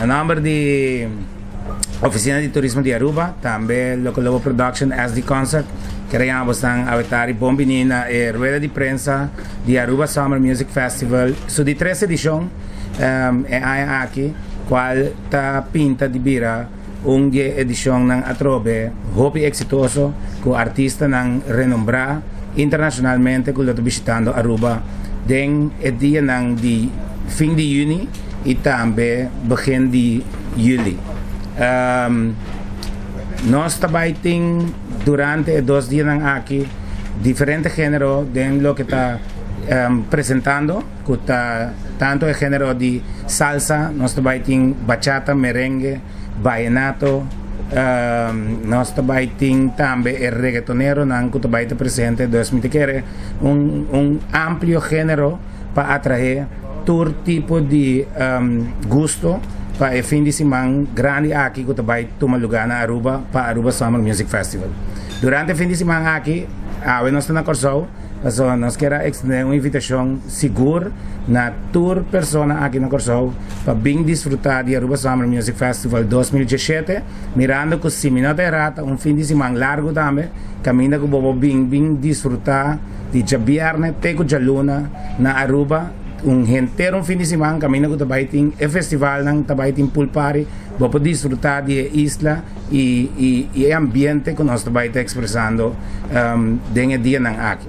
Na nomber di Oficina di Turismo di Aruba, tambe Loco Lobo Production SD Concert, kier a yama bosnan awetari bon bini na e rueda di prensa di Aruba Summer Music Festival, su di tres edicion e aña aki, cual ta pinta di bira un di e edicionnan atrobe hopi exitoso cu artistanan renombra internacionalmente cu lo ta bishitando Aruba den e dianan di fin di juni y tambe begin di juli. Nos ta bay tin durante e dos dianan aki diferente genero den loke ta presentando cu ta tanto e genero di salsa, nos ta bay tin bachata, merengue, vallenato, nos ta bay tin tambe e reggaetoneronan cu ta bay ta presente, dus mi ta kere un amplio genero pa atrae tur tipo di gusto pa e fin di siman grandi aki cu ta bay tuma lugar na Aruba pa Aruba Summer Music Festival. Durante e fin di siman aki, awe nos ta na Corsou, pasobra nos kier a extende un invitacion sigur na tur persona aki na Corsou pa bin disfruta di Aruba Summer Music Festival 2017, mirando cu si mi no ta era ta un fin di siman largo tambe, caminda cu bo por bin bin disfruta di djabierne te cu djaluna na Aruba, un henter un fin di siman caminda cu ta bay tin e festivalnan, ta bay tin pool party, bo por disfruta di e isla y y e ambiente cu nos ta bay ta expresando den e dianan aki.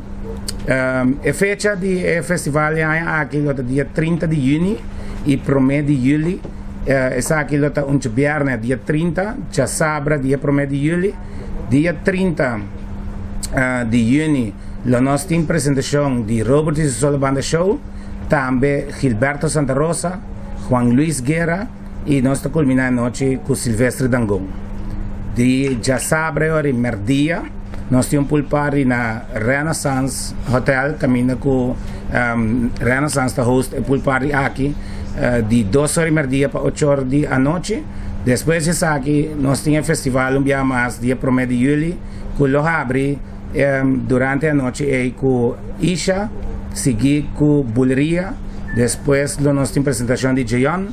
E fecha di e festival e aña aki lo ta dia 30 di juni y prome di juli, esaki lo ta un djabierne dia 30, djasabra dia prome di juli. Dia 30 di juni lo nos tin presentacion di Robert y su Solo Banda Show, tambe Gilberto Santa Rosa, Juan Luis Guerra y nos ta culmina e nochi cu Silvestre Dangond. Di djasabra e ora di merdia nos tin un pool party na Renaissance Hotel caminda cu Renaissance ta host e pool party aki di dos ora di merdia pa ocho ora di anochi. Despues di esaki nos tin e festival un bia mas dia prome di juli ku lo habri durante e anochi ei ku Isha, sigui ku Buleria, despues lo nos tin presentashon di Jeon,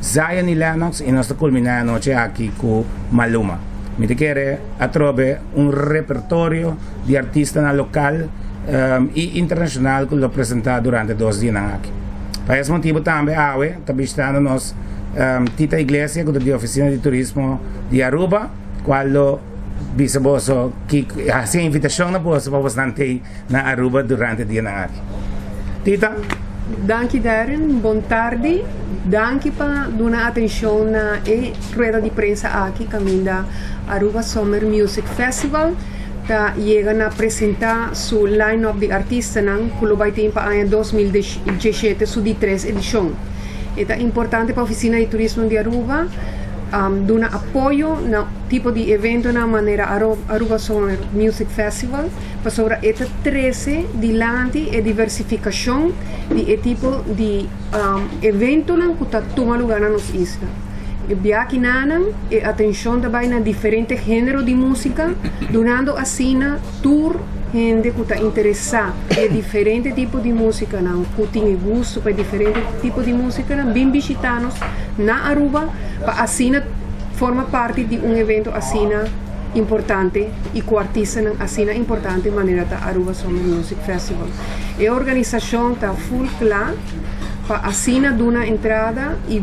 Zion i Lennox i nos ta kulminá e anochi aki ku Maluma. Mi ta kere atrobe un repertorio di artistanan lokal i internashonal ku lo presentá durante dos dianan aki. Pa es motibu tambe awe ta bishitando nos Tita Iglesia ku ta di Ofisina di Turismo di Aruba kual lo bisa boso kiko hasi e invitashon na boso pa bosnan tei na Aruba durante dianan aki. Tita. Danki Darren, bon tardi. Danki pa duna atenshon na e rueda di prensa aki kaminda Aruba Summer Music Festival ta yega na presenta su line-up di artistanan ku lo bai tin pa aña 2017 su di tres edishon. E ta importante pa Oficina di Turismo di Aruba duna apoyo na tipo di eventonan manera Aruba Summer Music Festival pasobra e ta trece dilanti e diversificacion di e tipo di eventonan cu ta tuma lugar na nos isla. E biakinanan e atencion ta bay na diferente genero di musica dunando asina tur hende ku ta interesá di e diferente tipo di músikanan, ku tin e gusto pa e diferente tipo di músikanan, bin bishitá nos na Aruba pa asina forma parti di un evento asina importante i ku artistanan asina importante manera ta Aruba Summer Music Festival. E organisashon ta ful kla pa asina duna entrada i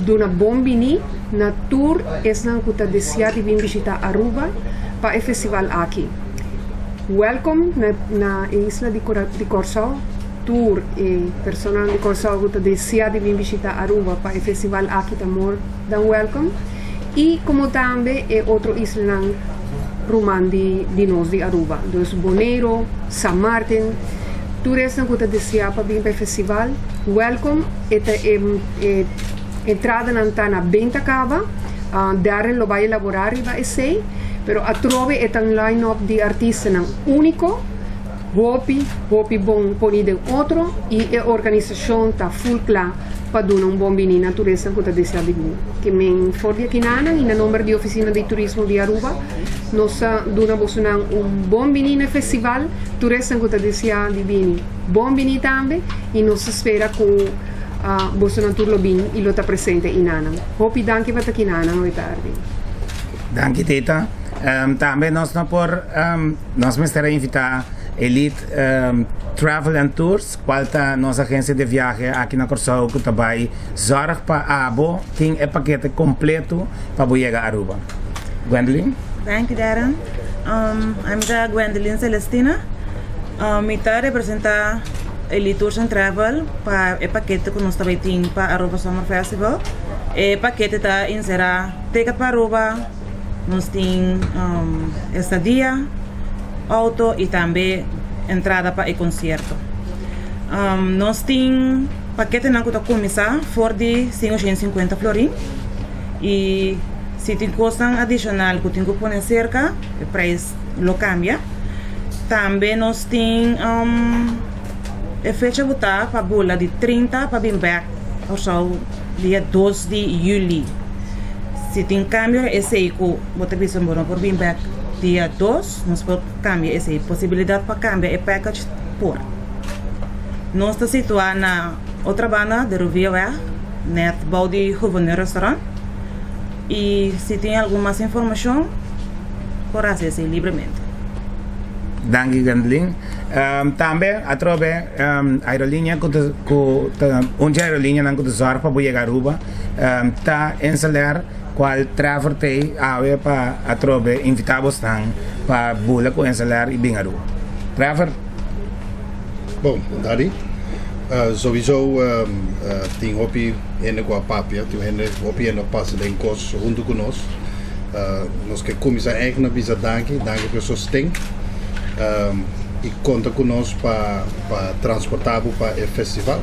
duna bon bini na tur esnan ku ta deseá di bin bishitá Aruba pa e festival aki. Welkom na na e isla di di Kòrsou. Tur e personanan di Kòrsou ku ta deseá di bin bishitá Aruba pa e festival aki ta more dan welkom. I komo tambe e otro islanan ruman di di nos di Aruba. Dus Boneiru, San Martin, tur esnan ku ta deseá pa bin pa e festival, welkom. E ta e e entradanan ta na benta kaba. Darren lo bai elaborá riba esei. Pero atrobe e ta un line-up di artistanan úniko, hopi, hopi bon poni den otro i e organisashon ta ful kla pa duna un bon bini na turisnan ku ta desea di bini. Ke men for di akinanan i na nomber di Ofisina di Turismo di Aruba nos ta duna bosonan un bon bini na e festival. Turisnan ku ta desea di bini, bon bini tambe i nos ta spera ku. Bosonan tur lo bin y lo ta presente inanan. Hopi danki pa ta kinanan hoy tardi. Danki Tita. Tambe nos no por nos mester a invita Elite Travel and Tours cual ta nos agencia de viahe aki na Corsou cu ta bay zorg pa abo tin e pakete completo pa bo yega Aruba. Gwendolyn. Danki Darren. Ami ta Gwendolyn Celestina. Mi ta representa Elite Tours and Travel pa e pakete ku nos ta bai tin pa Aruba Summer Festival. E pakete ta enserá ticket pa Aruba, nos tin estadia, outo i tambe entrada pa e konsierto. Nos tin paketenan ku ta kuminsá for di 550 florin i si tin kosnan adishonal ku tin ku pone serka e prijs lo kambia. Tambe nos tin e fecha ku ta pa bula di 30 pa bin bek Kòrsou dia 2 di yüli. Si tin kambio esei ku bo ta bisa bo no por bin bek dia 2, nos por kambia esei. Posibilidat pa kambia e package por. Nos ta situá na Otrabanda de Ruviaweg, nèt bou di Gouverneur Restaurant. I si tin algun mas informashon por hasi esei libremente. Danki Gwendolyn. Tambe atrobe aerolínea ku ta ku ta un dje aerolíneanan ku ta zòrg pa bo yega Aruba ta Insel Air kual Trevor t'ei awe pa atrobe invitá bosnan pa bula ku Insel Air i bin Aruba. Trevor. Bon, Daddy, sowieso tin hopi hende ku a papia, tin hende, hopi hende a pasa den kos huntu ku nos. Nos ke kuminsá eigenlijk na bisa danki, danki pa e sosten i konta ku nos pa pa transportá bo pa e festival.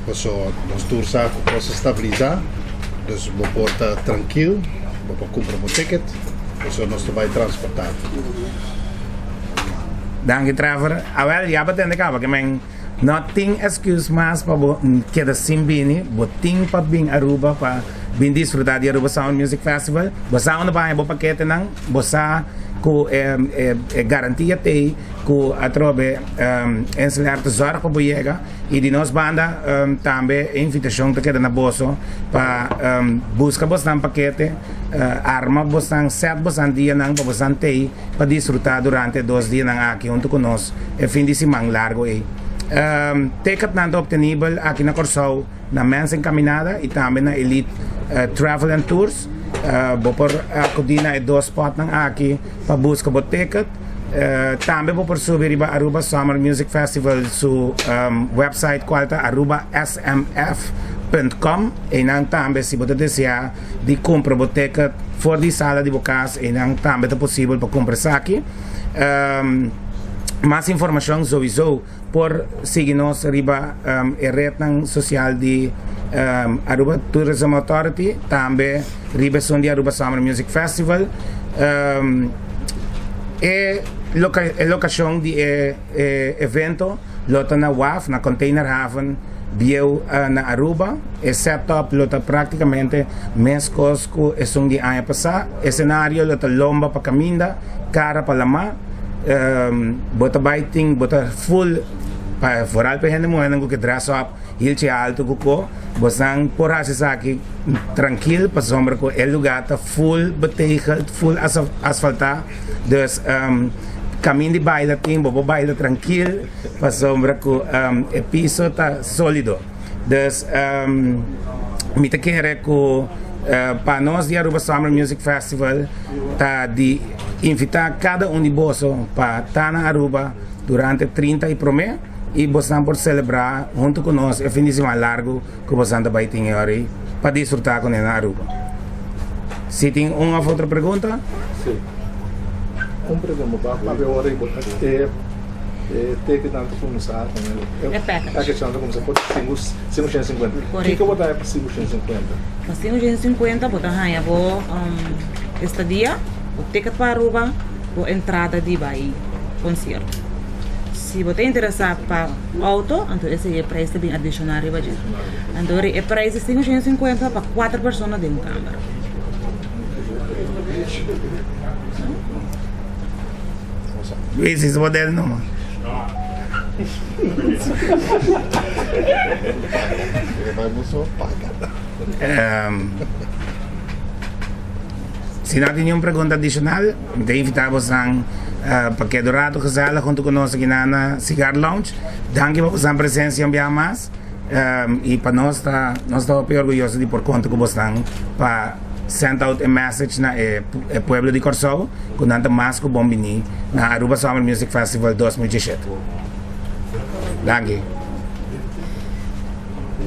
Paso nos tur sa ku kos a stabilisá, dus bo por ta trankil, bo por kumpra bo ticket, paso nos ta bai transportá bo. Danki Trevor. Awel ya bo tende kaba ke men no tin excuse mas pa bo keda sin bini. Bo tin pa bin Aruba pa bin disfruta di Aruba Sound Music Festival. Bo sa unda pa haña bo paketenan. Bo sa ku e garantia t'ei ku atrobe Insel Air ta zorg pa bo yega. I di nos banda tambe e invitashon ta keda na boso pa buska bosnan pakete, arma bosnan, sèt bosnan dianan pa bosnan t'ei pa disfrutá durante e dos dianan aki huntu ku nos e fin di siman largu ei. Ticketnan ta optenibel aki na Kòrsou na Mens Encaminada i tambe na Elite Travel and Tours. Bo por akudí na e dos spòtnan aki pa buska bo ticket. Tambe bo por subi riba Aruba Summer Music Festival su website kual ta arubasmf.com. Einan tambe si bo ta deseá di kumpra bo ticket for di sala di bo kas, einan tambe ta posibel pa kumpra esaki. Mas informashon souiso por sigui nos riba e retnan sosial di Aruba Tourism Authority, tambe riba esun di Aruba Summer Music Festival. E lokashon di e evento lo ta na waf, na Containerhaven bieu na Aruba. E setup lo ta práktikamente meskos ku esun di aña pasá. Esenario lo ta lomba pa kaminda, kara pa lamá. Bo ta bai tin, bo ta full, pa vooral pa e hende muhénan ku ke dress up hilchi altu ku ko, bosnan por hasi esaki trankil pasobra ku e lugá ta full betegeld, full asfaltá. Dus kamin di baila tin, bo por baila trankil pasobra ku e piso ta solido. Dus mi ta kere ku pa nos di Aruba Summer Music Festival ta di invita kada un di boso pa ta na Aruba durante 30 i prome i bosnan por selebrá huntu ku nos e fin di siman largu ku bosnan ta bai tin e ora ei pa disfrutá kuné na Aruba. Si tin un òf otro pregunta? Sí. Un pregunta, bo a papia ora i bo ta e e tekennan ta kuminsá ku E package. package nan ta kuminsá por sinku sinku shen sinkuenta. Korekto. Kiko bo ta haña pa sinku shen sinkuenta? Pa sinku shen sinkuenta bo ta haña bo estadia, bo ticket pa Aruba, bo entrada di bai konsierto. Si bo ta interesá pa auto, anto esei e prijs ta bin adishonal riba dje. Anto e prijs di sinku shen sinkuenta pa kuater persona den un kamer. Luis is model numa. Si no tin niun pregunta adishonal, mi ta invitá bosan pa keda un rato gezellig huntu ku nos aki na Cigar Lounge. Danki pa bosan presensia un biaha mas i pa nos ta nos ta hopi orguyoso di por konta ku bosnan pa send out e message na e pueblo di Kòrsou ku nan ta mas ku bon bini na Aruba Summer Music Festival 2017. Danki.